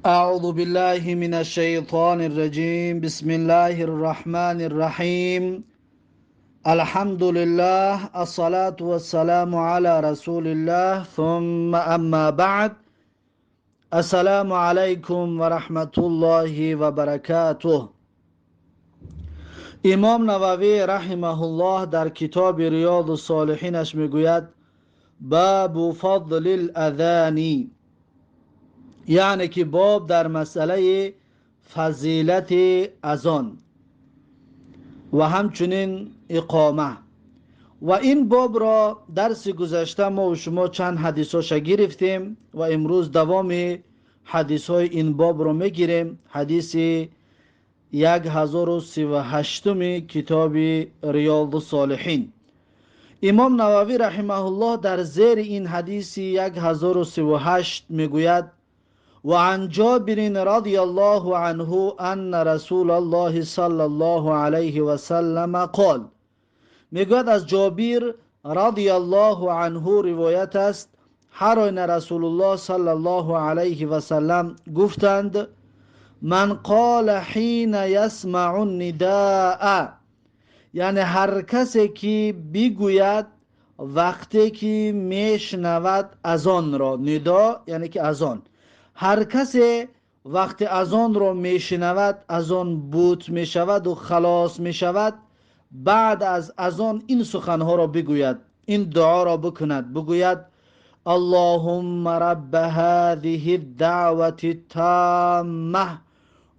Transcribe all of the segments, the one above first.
أعوذ بالله من الشيطان الرجيم. بسم الله الرحمن الرحيم. الحمد لله، الصلاة والسلام على رسول الله، ثم أما بعد. السلام عليكم ورحمة الله وبركاته. امام نووی رحمه الله در کتاب ریاض الصالحینش میگوید: باب فضل الاذان، یعنی که باب در مسئله فضیلت اذان و همچنین اقامه. و این باب را درس گذشته ما و شما چند حدیثاش گرفتیم و امروز دوام حدیث های این باب را میگیریم. حدیث 1038 کتاب ریاض الصالحین. امام نووی رحمه الله در زیر این حدیث 1038 میگوید: وعن جابر رضی الله عنه ان رسول الله صلی الله علیه و سلم قال. میگوید از جابر رضی الله عنه روایت است، هر آینه رسول الله صلی الله علیه و سلم گفتند: من قال حین یسمع النداء، یعنی هر کسی که بگوید وقتی که میشنود اذان را، ندا یعنی که اذان، هر کسی وقتی اذان را میشنود، اذان بوت میشود و خلاص میشود، بعد از اذان این سخنها را بگوید، این دعا را بکند، بگوید: اللهم رب هذه الدعوة التامة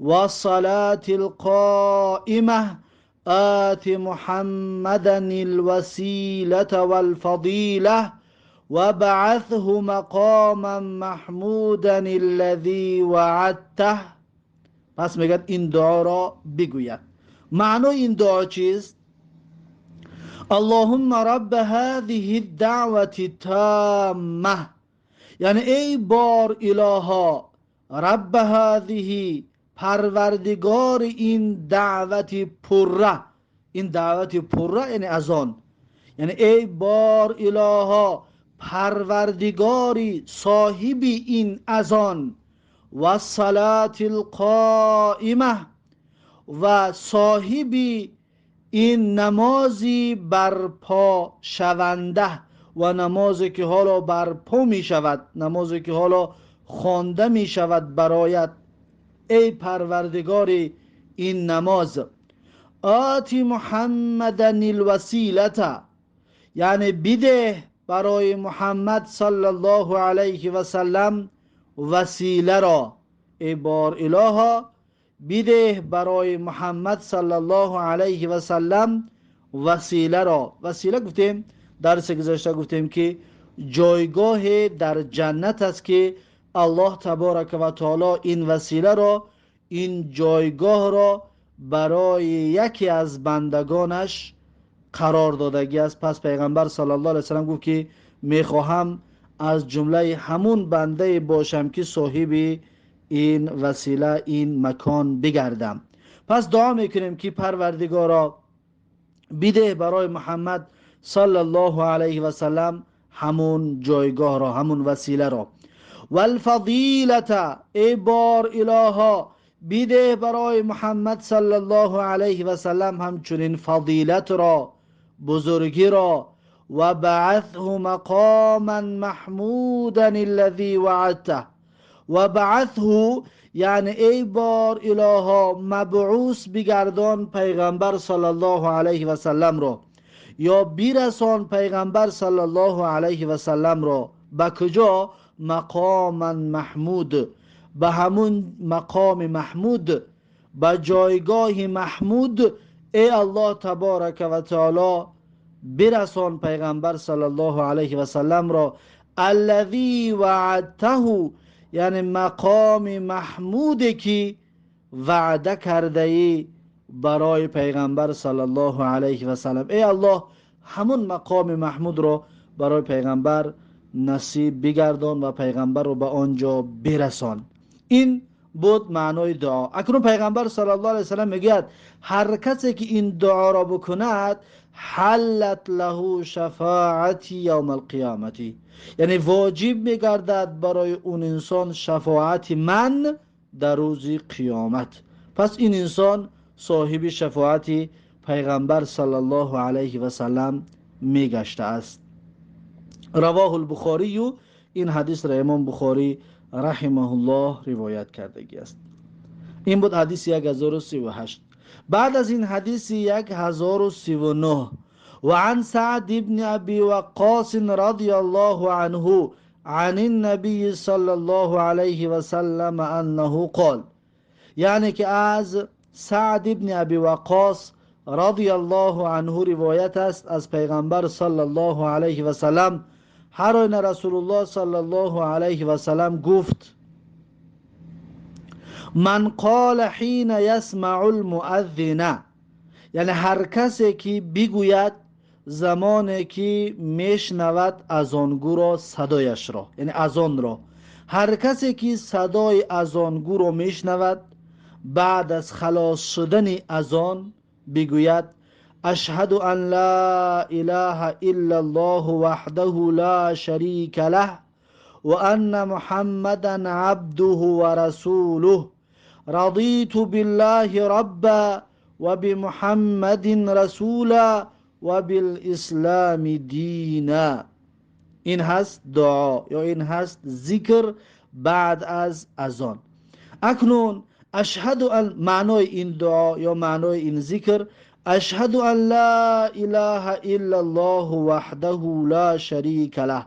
والصلاة القائمة آت محمدا الوسيلة والفضيلة وبعثه مقاما محمودا الذي وعدته. پس میگد این دعا را بگوید. معنای این دعا چیست؟ اللهم رب هذه الدعوة التامة، یعنی ای بار الها، رب هذه، پروردگار این دعوت پره، این دعوت پره یعنی اذان، یعنی ای بار الها، پروردگاری صاحب این اذان، و صلاة القائمه، و صاحب این نمازی برپا شونده، و نمازی که حالا برپا می شود، نمازی که حالا خوانده می شود برایت، ای پروردگار این نماز. آتی محمدا الوسیلة، یعنی بده برای محمد صلی الله علیه و سلم وسیله را. ای بار الها، بده برای محمد صلی الله علیه و سلم وسیله را. وسیله گفتیم درس گذشته، گفتیم که جایگاه در جنت است که الله تبارک و تعالی این وسیله را، این جایگاه را برای یکی از بندگانش قرار دادگی است. پس پیغمبر صلی الله علیه و سلم گفت که میخواهم از جمله همون بنده باشم که صاحب این وسیله، این مکان بگردم. پس دعا میکنیم که پروردگارا بده برای محمد صلی الله علیه و سلم همون جایگاه را، همون وسیله را. والفضیلة، ای بار الها، بده برای محمد صلی الله علیه و سلم همچنین فضیلت را، بزرگی را. و بعثه مقاما محمودا الذی وعدته. و بعثه یعنی ای بار الها مبعوث بگردان پیغمبر صلی الله علیه و سلم را، یا برسان پیغمبر صلی الله علیه و سلم را. به کجا؟ مقاما محمود، به همون مقام محمود، به جایگاه محمود. ای الله تبارک و تعالی برسان پیغمبر صلی الله علیه و سلم را. الذی وعدته، یعنی مقام محمود که وعده کرده ای برای پیغمبر صلی الله علیه و سلم. ای الله همون مقام محمود را برای پیغمبر نصیب بگردان و پیغمبر رو به آنجا برسان. این بود معنای دعا. اکنون پیغمبر صلی الله علیه و سلم میگوید هر کسی که این دعا را بکند، حلت له شفاعتی یوم القیامتی، یعنی واجب میگردد برای اون انسان شفاعت من در روز قیامت. پس این انسان صاحب شفاعت پیغمبر صلی الله علیه و سلم میگشته است. رواه البخاری. این حدیث را امام بخاری رحمه الله روایت کردگی است. این بود حدیث 1038. بعد از این حدیث 1039، وعن سعد بن ابي وقاص رضی الله عنه عن النبي صلی الله علیه و سلم انه قال، یعنی که از سعد بن ابی وقاص رضی الله عنه روایت است از پیغمبر صلی الله علیه و سلم، هر آینه رسول الله صلی الله علیه و سلم گفت: من قال حین یسمع المؤذن، یعنی هر کسی که بگوید زمانی که میشنود اذانگو را، صدایش را، یعنی اذان را، هر کسی که صدای اذانگو را میشنود بعد از خلاص شدن اذان بگوید: اشهد ان لا اله الا الله وحده لا شریک له وان محمدا عبده ورسوله رضیت بالله ربا وبمحمد رسولا وبالاسلام دینا. این هست دعا یا این هست ذکر بعد از اذان. اکنون اشهد ان، معنای این دعا یا معنای این ذکر، اشهد ان لا اله الا الله وحده لا شریک له،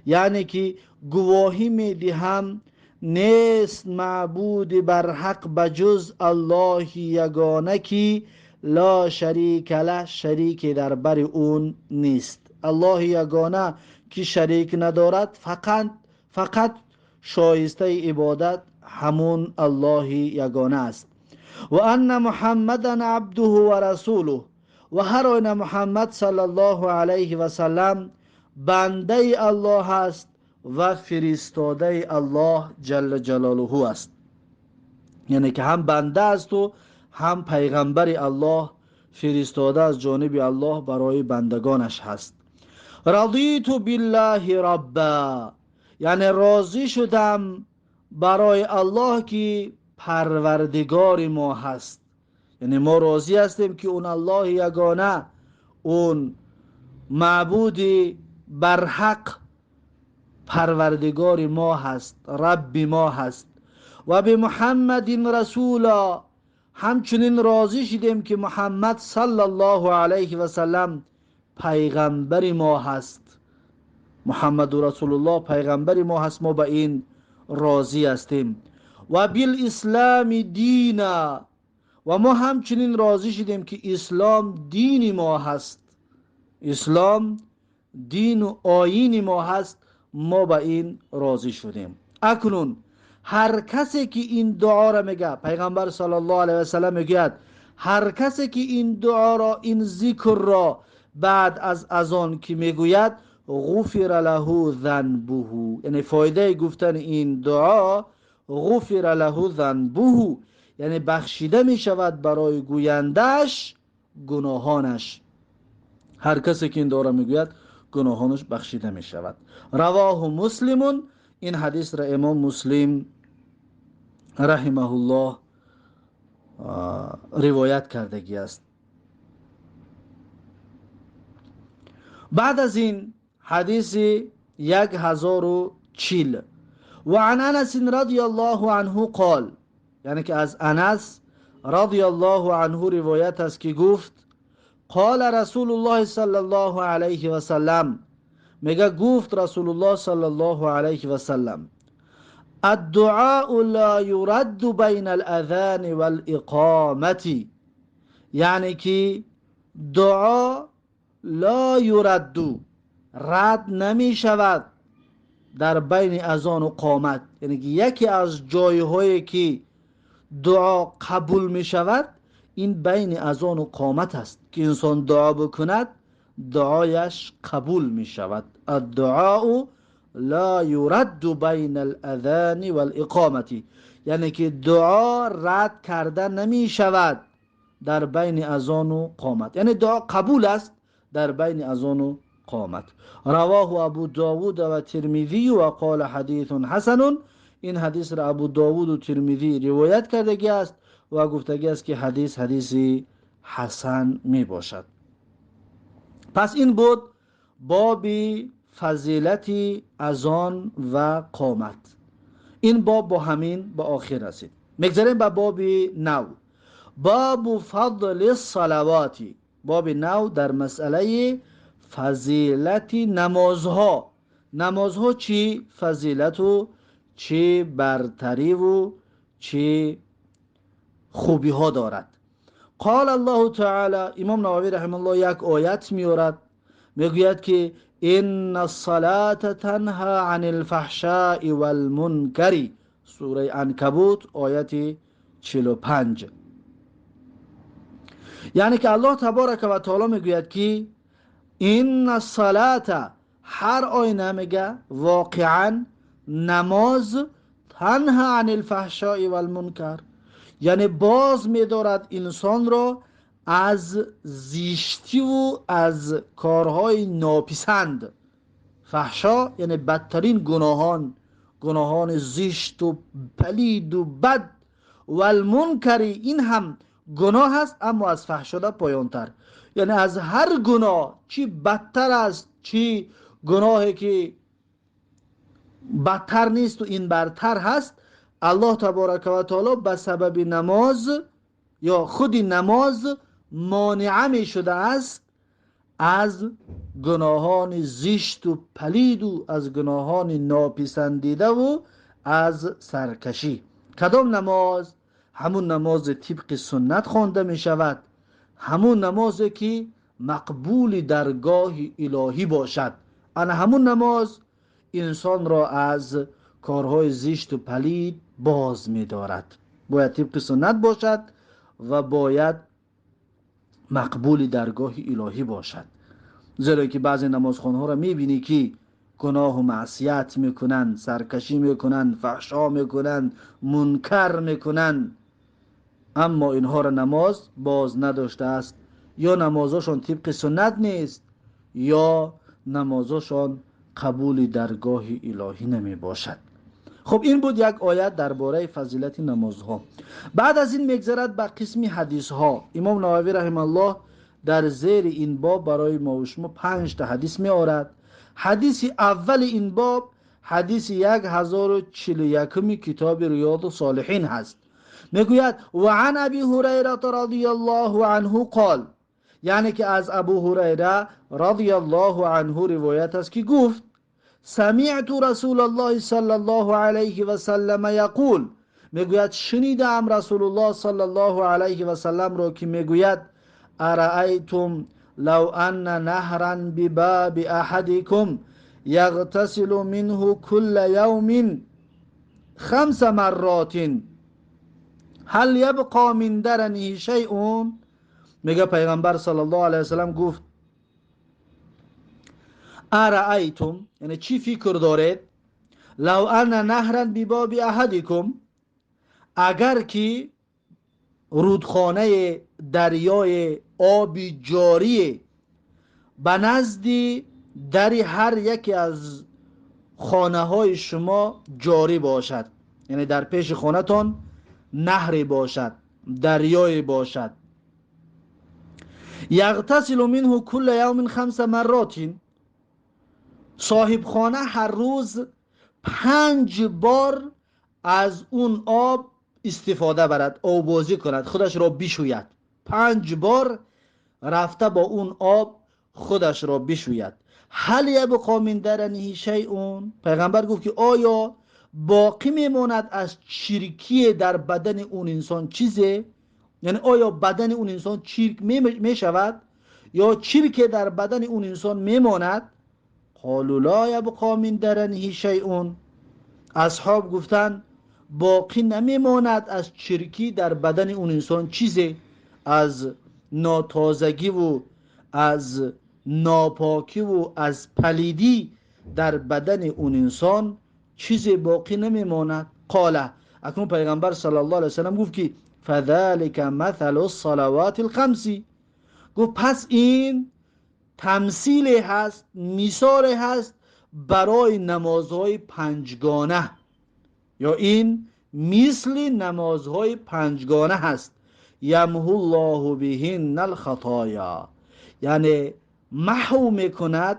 یعنی که گواهی می دهم نیست معبود بر حق بجز الله یگانه که لا شریک له، شریک در بر اون نیست. الله یگانه که شریک ندارد، فقط شایسته عبادت همون الله یگانه است. و ان محمدا عبده و رسوله، و هر آینه محمد صلی الله علیه و سلم بنده الله است و فرستاده الله جل جلاله است. یعنی که هم بنده است و هم پیغمبر الله، فرستاده از جانب الله برای بندگانش هست. رضیت بالله ربا، یعنی راضی شدم برای الله که پروردگار ما هست. یعنی ما راضی هستیم که اون الله یگانه، اون معبود برحق، پروردگار ما هست، رب ما هست. و به محمد رسولا، همچنین راضی شدیم که محمد صلی الله علیه و سلم پیغمبر ما هست. محمد رسول الله پیغمبر ما هست، ما به این راضی هستیم. و بالاسلام دینا، و ما همچنین راضی شدیم که اسلام دین ما هست، اسلام دین و آیین ما هست، ما به این راضی شدیم. اکنون هر کسی که این دعا را میگه، پیغمبر صلی الله علیه و سلم میگوید هر کسی که این دعا را، این ذکر را بعد از اذان که میگوید، غفر له ذنبه، یعنی فایده گفتن این دعا غفر له ذنبه، یعنی بخشیده می شود برای گویندش گناهانش. هر کسی که این دعا را میگوید گناهانش بخشیده می شود. رواه مسلم. این حدیث را امام مسلم رحمه الله روایت کردگی است. بعد از این حدیث 1040، و عن انس رضی الله عنه قال، یعنی که از انس رضی الله عنه روایت است که گفت قال رسول الله صلی الله علیه و سلم، میگه گفت رسول الله صلی الله علیه و سلم الدعاء لا يرد بین الاذان والاقامة، یعنی که دعا لا یرد، رد نمی شود در بین اذان و قامت. یعنی که یکی از جایهایی که دعا قبول می شود این بین اذان و قامت است که انسان دعا بکند دعایش قبول می شود. الدعاء لا یرد بین الاذان والاقامة، یعنی که دعا رد کرده نمی شود در بین اذان و قامت، یعنی دعا قبول است در بین اذان و قامت. رواه ابو داود و ترمذی و قال حدیث حسن. Ин ҳадисро Абу Довуду Тирмизӣ ривоят кардагӣ аст ва гуфтагӣ аст, ки ҳадис ҳадиси ҳасан мебошад. Пас ин буд боби фазилати азон ва қомат. Ин боб бо ҳамин ба охир расид. Мегзарем ба боби нав, бобу фадли салавати, боби нав дар масъалаи фазилати намозҳо. Намозҳо чӣ фазилату чӣ бартариву чӣ хубиҳо дорад. Қол Аллоҳу таала, Имом Нававӣ раҳимауллоҳ як оят меорад, мегӯяд, ки инна ссалата танҳа ани лфаҳшаи валмункари, сураи Анкабут, ояти 45. Яъне ки Аллоҳ таборака ва таоло мегӯяд, ки инна ссалата, ҳар оина мега, воқеан намоз, танҳа ани лфаҳшои валмункар, яъне боз медорад инсонро аз зиштиву аз корҳои нописанд. Фаҳшо яъне бадтарин гуноҳон, гуноҳони зишту палиду бад. Валмункари, ин ҳам гуноҳ аст, аммо аз фаҳшода поёнтар. Яъне аз ҳар гуноҳ чӣ бадтар аст, чӣ гуноҳе ки бадтар несту ин бартар ҳаст, Аллоҳ таборака ва таоло ба сабаби намоз ё худи намоз монеа мешудааст аз гуноҳони зишту палиду аз гуноҳони нописандидаву аз саркашӣ. Кадом намоз? Ҳамун намози тибқи суннат хонда мешавад, ҳамун намозе ки мақбули даргоҳи илоҳӣ бошад. Ана ҳамун намоз инсонро аз корҳои зишту палид боз медорад. Бояд тибқи суннат бошад ва бояд мақбули даргоҳи илоҳӣ бошад, зеро ки баъзе намозхонҳоро мебинӣ, ки гуноҳу маъсият мекунанд, саркашӣ мекунанд, фаҳшо мекунанд, мункар мекунанд, аммо инҳоро намоз боз надоштааст. Ё намозошон тибқи суннат нест, ё намозошон қабули даргоҳи илоҳӣ намебошад. Хуб, ин буд як оят дар бораи фазилати намозҳо. Баъд аз ин мегзарад ба қисми ҳадисҳо. Имом Нававӣ раҳималлоҳ дар зери ин боб барои мову шумо панҷта ҳадис меорад. Ҳадиси аввали ин боб ҳадиси 1041-уми китоби Риёду Солиҳин ҳаст. Мегӯяд: ва ан Аби Ҳурайрата радияллоҳу анҳу қол, яъне ки аз Абу Ҳурайра радияллоҳу анҳу ривоят аст, ки гуфт: самиъту Расулаллоҳи саллаллоҳу алайҳи васаллама яқул, мегӯяд, шунидаам Расулуллоҳ саллаллоҳу алайҳи васалламро, ки мегӯяд: араайтум лав анна наҳран бибаби аҳадикум яғтасилу минҳу кулла явмин хамса марротин ҳал ябқо мин дараниҳи шайъун. Мега, Пайғамбар саллаллоҳу алайҳи васаллам гуфт: араайтум, яъне чӣ фикр доред, лав анна наҳран бибоби аҳадикум, агар ки рудхонаи дарёи оби ҷорие ба назди дари ҳар яке аз хонаҳои шумо ҷорӣ бошад, яъне дар пеши хонатон наҳре бошад, дарёе бошад, яғтасилу минҳу кулла явмин хамса марротин, соҳибхона ҳар рӯз 5 бор аз он об истифода барад, оббозӣ кунад, худашро бишӯяд, 5 бор рафта бо он об худашро бишӯяд, ҳал ябқо мин дараниҳи шайъун, Пайғамбар гуфт, ки оё боқӣ мемонад аз чиркие дар бадани он инсон чизе? Яъне оё бадани он инсон чирк мешавад ё чирке дар бадани он инсон мемонад? Қолу ла ябқо мин дараниҳи шайъун, асҳоб гуфтанд, боқӣ намемонад аз чиркӣ дар бадани он инсон чизе, аз нотозагиву аз нопокиву аз палидӣ дар бадани он инсон чизе боқӣ намемонад. Қола, акнун Пайғамбар саллаллоҳу алайҳи васаллам гуфт, ки фадалика маталу салавати лхамси, гуфт, пас ин тамсиле ҳаст, мисоле ҳаст барои намозҳои панҷгона. ё ин мисли намозҳои панҷгона ҳаст. Ямҳу ллоҳу биҳинна алхатоя, яъне маҳв мекунад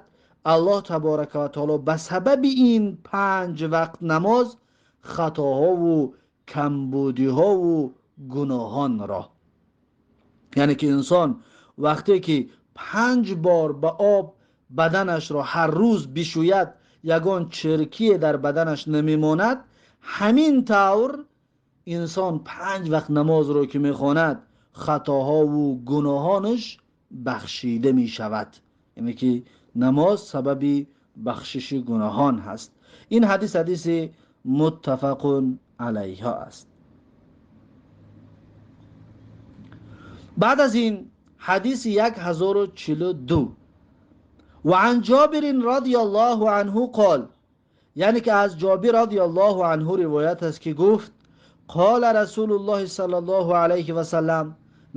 Аллоҳ таборака ва таоло ба сабаби ин панҷ вақт намоз хатоҳову камбудиҳову гуноҳонро. Яъне ки инсон вақте ки панҷ бор ба об баданашро ҳар рӯз бишӯяд, ягон чиркие дар баданаш намемонад. Ҳамин тавр инсон панҷ вақт намозро ки мехонад, хатоҳову гуноҳонаш бахшида мешавад. Яъне ки намоз сабаби бахшиши гуноҳон ҳаст. Ин ҳадис ҳадиси муттафақун алайҳа аст. Баъд аз ин ҳадиси 1042. Ва ан Ҷобирин радияллоҳу анҳу қол, яъне ки аз Ҷобир радияллоҳу анҳу ривоят аст ки гуфт: қола Расулуллоҳи саллаллоҳу алайҳи васаллам,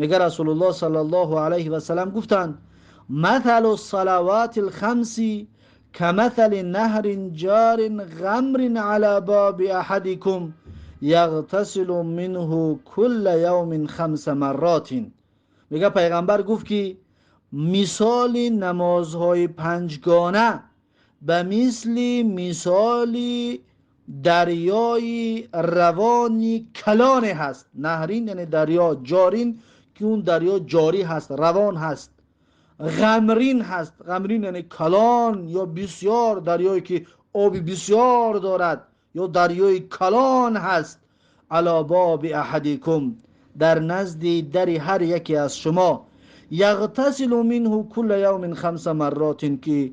мега Расулуллоҳ саллаллоҳу алайҳи васаллам гуфтанд: مثل الصلوات الخمس كمثل نهر جار غمر على باب أحدكم یغتسل منه كل یوم خمس مرات. میگه پیغمبر گفت که مثال نمازهای پنجگانه به مثل مثال دریای روانی کلان هست. نهرین یعنی دریا، جارین که اون دریا جاری هست، روان هست. غمرین هست، غمرین یعنی کلان یا بسیار، دریایی که آبی بسیار دارد یا دریای کلان هست. علی باب احدکم، در نزد در هر یکی از شما، یغتسل منه کل یوم خمس مرات، که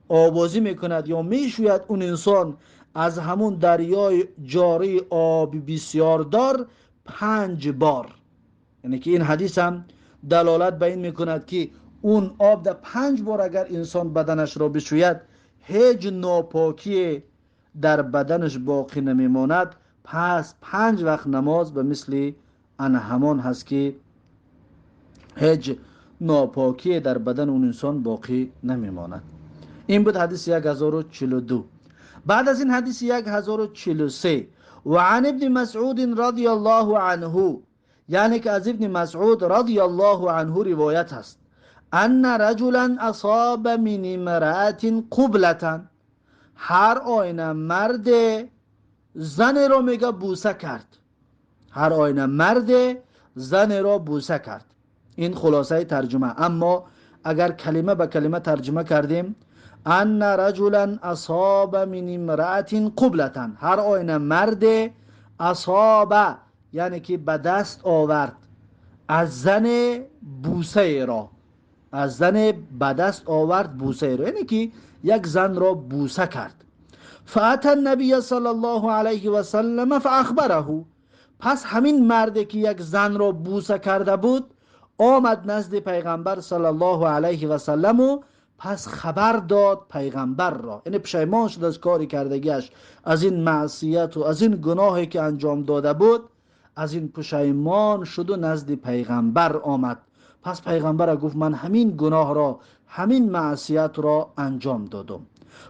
آبازی میکند یا میشوید اون انسان از همون دریای جاری آب بسیار دار 5 بار. یعنی که این حدیث هم دلالت به این میکند که اون آب در 5 بار اگر انسان بدنش را بشوید هیچ ناپاکی در بدنش باقی نمیماند. پس 5 وقت نماز به مثل ان همان هست که هیچ ناپاکی در بدن اون انسان باقی نمیماند. این بود حدیث 1042. بعد از این حدیث 1043. و عن ابن مسعود رضی الله عنه، یعنی که از ابن مسعود رضی الله عنه روایت هست: ان رجلا اصاب من امرأة قبلة، هر آینه مرد زن را میگه بوسه کرد. هر آینه مرد زن را بوسه کرد. این خلاصه ترجمه. اما اگر کلمه به کلمه ترجمه کردیم، ان رجلا اصاب من امرأة قبلة، هر آینه مرد اصاب یعنی که به دست آورد از زن بوسه را، از زن به دست آورد بوسه را، یعنی که یک زن را بوسه کرد. فأتى النبی صلی الله علیه و سلم فاخبره، پس همین مرد که یک زن را بوسه کرده بود آمد نزد پیغمبر صلی الله علیه و سلم و پس خبر داد پیغمبر را، یعنی پشیمان شد از کاری کردگیش، از این معصیت و از این گناهی که انجام داده بود، از این پشیمان شد و نزد پیغمبر آمد. پس پیغمبر گفت من همین گناه را، همین معصیت را انجام دادم.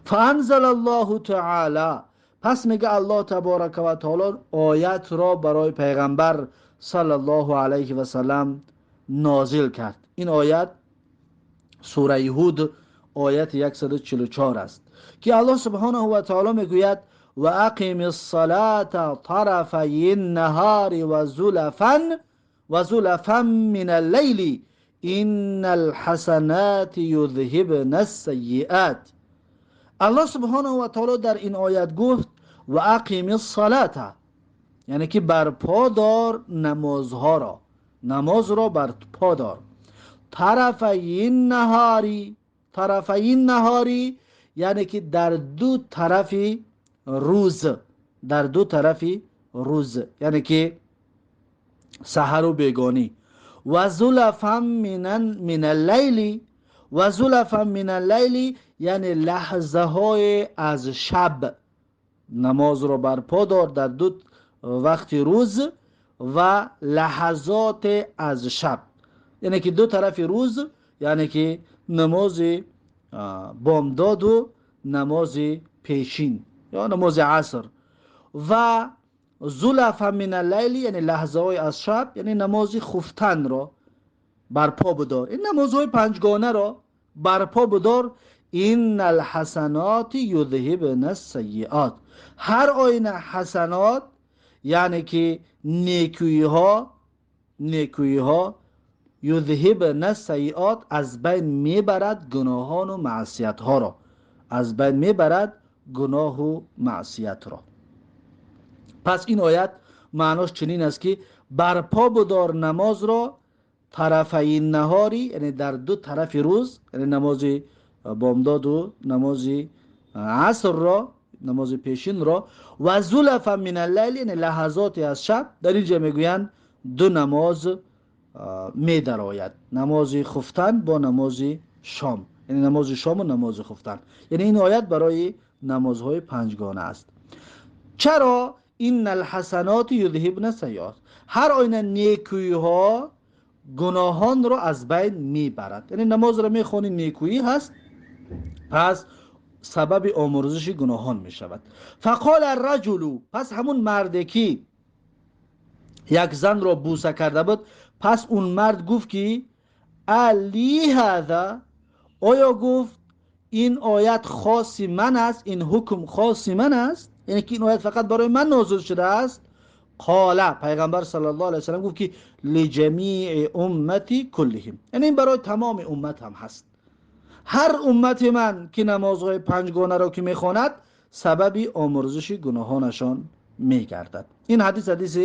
فانزل الله تعالی، پس میگه الله تبارک و تعالی آیت را برای پیغمبر صلی الله علیه و سلم نازل کرد. این آیت سوره هود آیت 144 است که الله سبحانه و تعالی میگوید و اقیم الصلاة طرفی النهار و زلفا من اللیل ان الحسنات یذهبن السیئات. الله سبحانه و تعالی در این آیت گفت و اقیم الصلاة، یعنی که برپا دار نمازها را، نماز را برپا دار. طرفی النهاری، طرفی النهاری یعنی که در دو طرف روز، در دو طرف روز، یعنی که سحر و بیگانی. و زلفا من اللیل، و زلفا من اللیل یعنی لحظه های از شب، نماز را برپا دار در دو وقت روز و لحظات از شب، یعنی که دو طرف روز، یعنی که نماز بامداد و نماز پیشین یا نماز عصر. و زلفا من اللیل، یعنی لحظه های از شب، یعنی نماز خفتن را برپا بدار، این نمازهای پنجگانه را برپا بدار. ان الحسنات یذهبن السیئات، هر آینه حسنات یعنی که نیکویی ها یذهبن السیئات از بین میبرد گناهان و معصیت ها را، از بین میبرد گناه و معصیت را. پس این آیت معناش چنین است که برپا بدار نماز را طرفی نهاری، یعنی در دو طرف روز، یعنی نماز بامداد و نماز عصر را، نماز پیشین را، و زلف من اللیل یعنی لحظات از شب. در اینجا میگویند دو نماز میدرآید، نماز خفتن با نماز شام، یعنی نماز شام و نماز خفتن. یعنی این آیت برای نمازهای پنجگانه است. چرا؟ ان الحسنات یذهبن السیئات، هر آینه نیکویی ها گناهان را از بین میبرد. یعنی نماز را میخوانی نیکویی هست، پس سبب آمرزش گناهان میشود. فقال الرجل، پس همون مرد که یک زن را بوسه کرده بود، پس اون مرد گفت که الی هذا، آیا گفت این آیت خاص من است، این حکم خاص من است، یعنی که این آیت فقط برای من نازل شده است؟ قال، پیغمبر صلی الله علیه وسلم گفت که لجمیع امتی کلهم، یعنی این برای تمام امت هم هست. هر امت من که نمازهای پنجگانه را که میخواند سبب آمرزش گناهانشان میگردد. این حدیث حدیث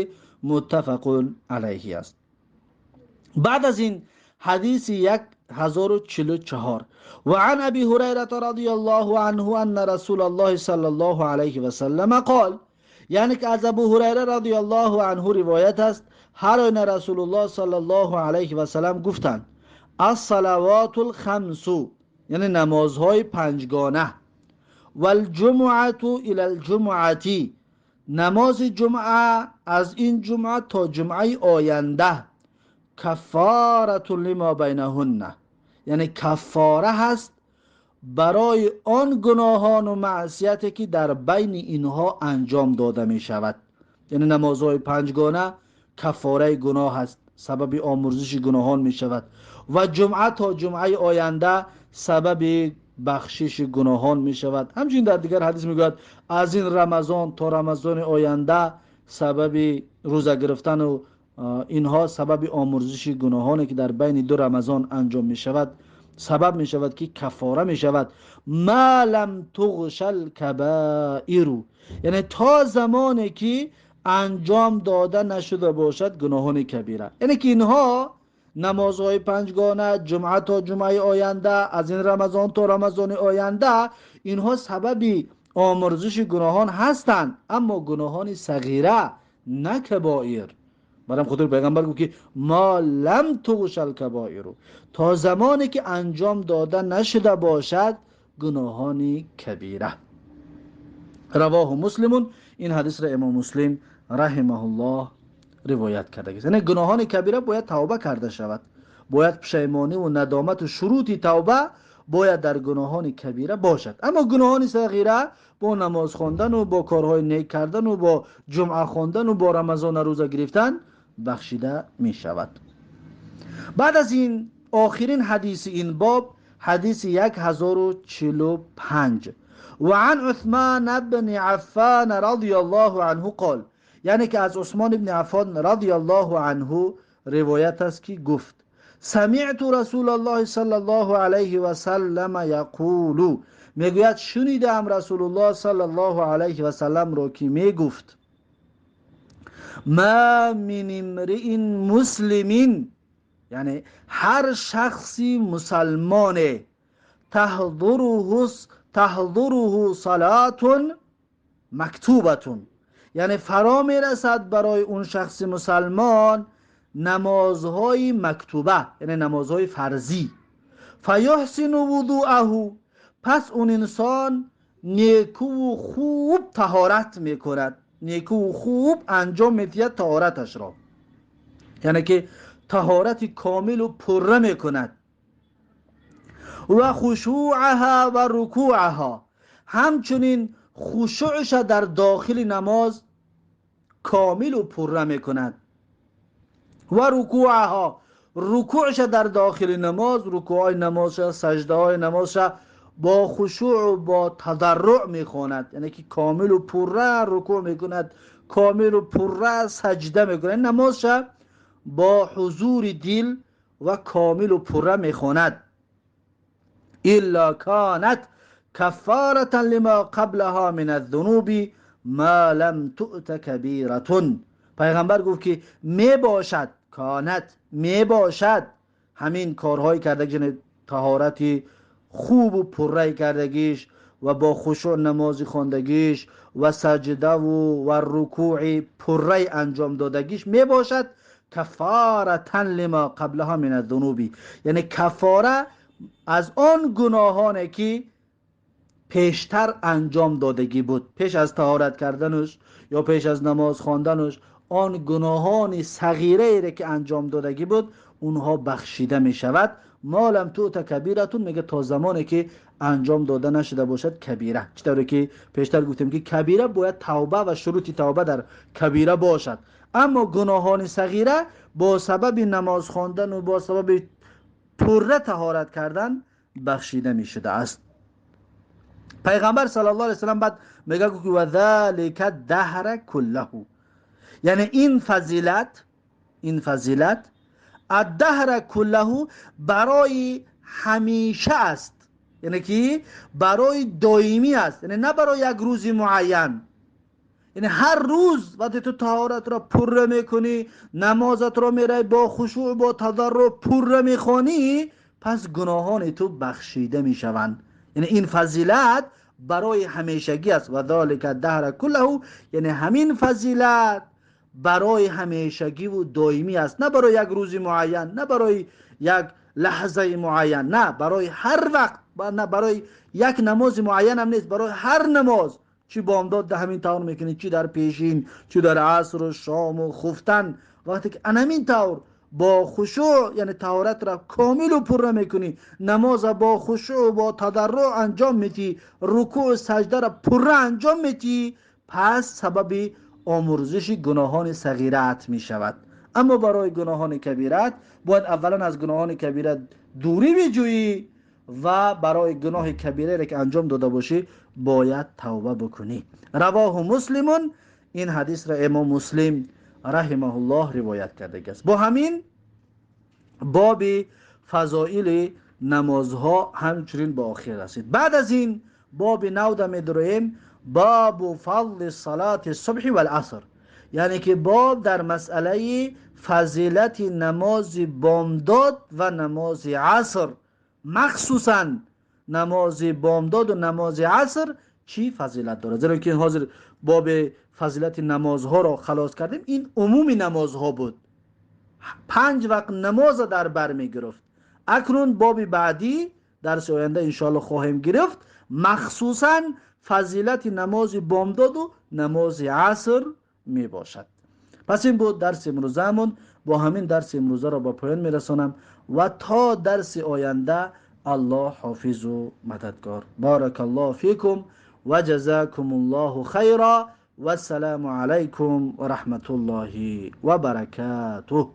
متفق علیه است. بعد از این حدیث 1044، و عن ابی هریره رضی الله عنه ان رسول الله صلی الله علیه و سلم قال، یعنی که از ابو هریره رضی الله عنه روایت است، هر آینه رسول الله صلی الله علیه و سلم گفتند الصلوات الخمس، یعنی نمازهای پنجگانه، والجمعة الی الجمعة، نماز جمعه از این جمعه تا جمعه آینده، کفاره لما بینهن، یعنی کفاره هست برای آن گناهان و معصیتی که در بین اینها انجام داده می شود. یعنی نمازهای پنجگانه کفاره گناه است، سبب آمرزش گناهان می شود، و جمعه تا جمعه آینده سبب بخشش گناهان می شود. همچنین در دیگر حدیث می گوید از این رمضان تا رمضان آینده سبب روزه گرفتن و اینها سبب آمرزش گناهانی که در بین دو رمضان انجام می شود سبب می شود که کفاره می شود. ما لم تغش الکبائر، یعنی تا زمانی که انجام داده نشده باشد گناهان کبیره. یعنی که اینها نمازهای پنجگانه، جمعه تا جمعه آینده، از این رمضان تا رمضان آینده، اینها سبب آمرزش گناهان هستند، اما گناهان صغیره نه کبائر. برام خاطر پیغمبر گفت که ما لم تغش الکبائر، تا زمانی که انجام داده نشده باشد گناهان کبیره. رواه مسلم، این حدیث را امام مسلم رحمه الله روایت کرده است. یعنی گناهان کبیره باید توبه کرده شود، باید پشیمانی و ندامت و شروط توبه باید در گناهان کبیره باشد. اما گناهان صغیره با نماز خواندن و با کارهای نیک کردن و با جمعه خواندن و با رمضان روزه گرفتن بخشیده می شود. بعد از این آخرین حدیث این باب، حدیث 1045، و عن عثمان بن عفان رضی الله عنه قال، یعنی که از عثمان بن عفان رضی الله عنه روایت است که گفت سمعت رسول الله صلی الله علیه و سلم یقول، میگوید شنیدم رسول الله صلی الله علیه و سلم را که میگفت ما من امرئ مسلم، یعنی هر شخصی مسلمانه، تحضره صلاة مکتوبة، یعنی فرا میرسد برای اون شخص مسلمان نمازهای مکتوبه، یعنی نمازهای فرضی، فیحسن وضوءه، پس اون انسان نیکو و خوب طهارت میکند، نیکو و خوب انجام میدهد طهارتش را، یعنی که طهارت کامل و پره میکند، و خشوعها و رکوعها، همچنین خشوعش در داخل نماز کامل و پره میکند، و رکوعها، رکوعش در داخل نماز، رکوع نمازش، سجده های نمازش با خشوع و با تضرع میخواند، یعنی که کامل و پره رکوع میکند، کامل و پره سجده میکند، نمازش با حضور دل و کامل و پره میخواند. الا کانت کفارة لما قبلها من الذنوب ما لم تؤت کبیرة. پیغمبر گفت که میباشد، کانت میباشد، همین کارهای کردگی، طهارت خوب و پره کردگیش و با خشوع نماز خواندگیش و سجده و رکوع پره انجام دادگیش میباشد، کفارة لما قبلها من الذنوب، یعنی کفاره از آن گناهانی که پیشتر انجام دادگی بود، پیش از طهارت کردنش یا پیش از نماز خواندنش، آن گناهان صغیره ای که انجام دادگی بود اونها بخشیده می شود. ما لم تؤت کبیرتون، میگه تا زمانی که انجام داده نشده باشد کبیره. چطوری که پیشتر گفتیم که کبیره باید توبه و شروط توبه در کبیره باشد، اما گناهان صغیره با سبب نماز خواندن و با سبب پره طهارت کردن بخشیده می شده است. پیغمبر صلی الله علیه و سلم بعد میگه که و ذلک الدهر کله، یعنی این فضیلت، این فضیلت الدهر کله برای همیشه است، یعنی که برای دائمی است، یعنی نه برای یک روز معین، یعنی هر روز وقتی تو طهارت را پره میکنی، نمازت را میری با خشوع با تضرع پره میخوانی، پس گناهان تو بخشیده میشوند. یعنی این فضیلت برای همیشگی است. و ذلک الدهر کله، یعنی همین فضیلت برای همیشگی و دائمی است، نه برای یک روز معین، نه برای یک لحظه معین، نه برای هر وقت، نه برای یک نماز معین هم نیست، برای هر نماز، چی بامداد ده همین طور میکنی، چی در پیشین، چی در عصر و شام و خفتن، وقتی که همین طور با خشوع یعنی طهارت را کامل و پره میکنی، نماز با خشوع و با تضرع انجام میدی، رکوع و سجده را پره انجام میدی، پس سبب آمرزش گناهان صغیرت میشود. اما برای گناهان کبیرت باید اولا از گناهان کبیره دوری بجویی و برای گناه کبیره را که انجام داده باشی باید توبه بکنی. رواه مسلمون، این حدیث را امام مسلم رحمه الله روایت کرده است. با همین باب فضائل نمازها همچنین به آخر رسید. بعد از این باب نو می‌درویم، باب فضل صلاة الصبح والعصر، یعنی که باب در مسئله فضیلت نماز بامداد و نماز عصر، مخصوصا نماز بامداد و نماز عصر چی فضیلت داره. زیرا که حاضر باب فضیلت نمازها را خلاص کردیم، این عموم نمازها بود، 5 وقت نماز در بر می گرفت. اکنون باب بعدی درس آینده انشاءالله خواهیم گرفت، مخصوصا فضیلت نماز بامداد و نماز عصر می باشد. پس این بود درس امروزمون. با همین درس امروزه را با پایان می رسانم و تا درس آینده الله حافظ و مددگار. بارک الله فیکم و جزاکم الله خیرا و السلام علیکم و رحمت الله و برکاته.